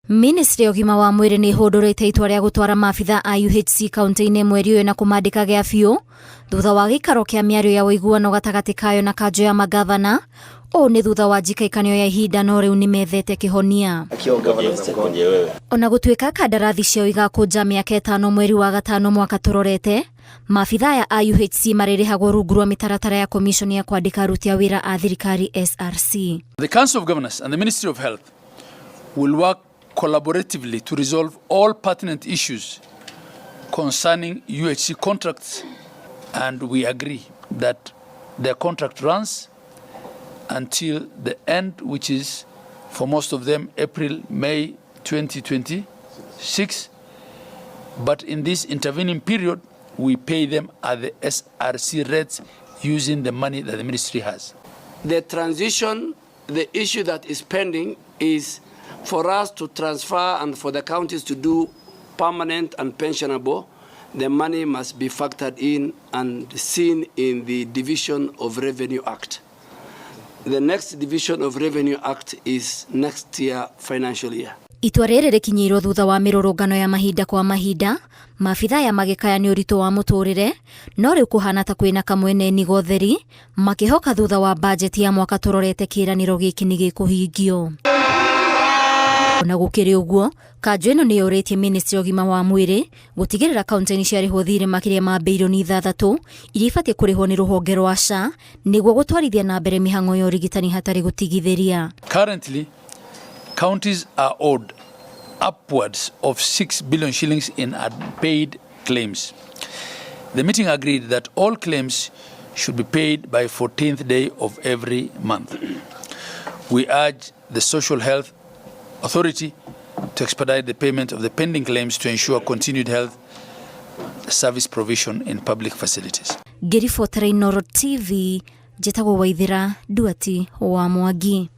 Ministry ya ũgima wa mwĩrĩ nĩ ĩhũndũrĩte itua rĩa gũtwara maabitha a UHC kaunti-inĩ mweri ũyũ na kũmandĩka gĩa biũ thutha wa gĩikaro kĩa mĩario ya ũiguano gatagatĩ kayo na kanjũ ya magavana. Ũũ nĩ thutha wa njikaikanio ya ihinda no rĩu nĩ methete kĩhonia. Ona gũtuĩka kandarathi ciao igakũnja mĩaka ĩtano mweri wa gatano mwaka tũrorete, maabitha aya a UHC marĩrĩhagwo rungu rwa mĩtaratara ya komiconi ya kwandĩka aruti a wĩra a thirikari SRC. The Council of Governors and the Ministry of Health will work collaboratively to resolve all pertinent issues concerning UHC contracts, and we agree that their contract runs until the end, which is for most of them April, May 2026. But in this intervening period, we pay them at the SRC rates using the money that the ministry has. The transition, the issue that is pending is for us to transfer and for the counties to do permanent and pensionable, the money must be factored in and seen in the Division of Revenue Act. The next Division of Revenue Act is next year financial year. Itua rĩrĩ rĩkinyĩirwo thutha wa mĩrũrũngano ya mahinda kwa mahinda, maabitha aya magĩkaya nĩ ũritũ wa mũtũrĩre, no rĩu kũhana ta kwĩna kamwene gotheri makĩhoka thutha wa bajeti ya mwaka tũrorete kĩĩranĩro gĩkĩ nĩ gĩkũhingio. Ona gũkĩrĩ ũguo, kanjũ ĩno nĩ yũrĩtie ministry ya ũgima wa mwĩrĩ gũtigĩrĩra kaunti nĩ ciarĩhwo thirĩ makĩria ma birioni 6 iria ibatiĩ kũrĩhwo nĩ rũhonge rwa SHA nĩguo gũtwarithia na mbere mĩhang'o ya ũrigitani hatarĩ gũtigithĩria. Currently, counties are owed upwards of 6 billion shillings in unpaid claims. The meeting agreed that all claims should be paid by 14th day of every month. We urge the Social Health Authority to expedite the payment of the pending claims to ensure continued health service provision in public facilities. Ngĩribotera Inooro TV, njĩtagwo Waithĩra Nduati wa Mwangi.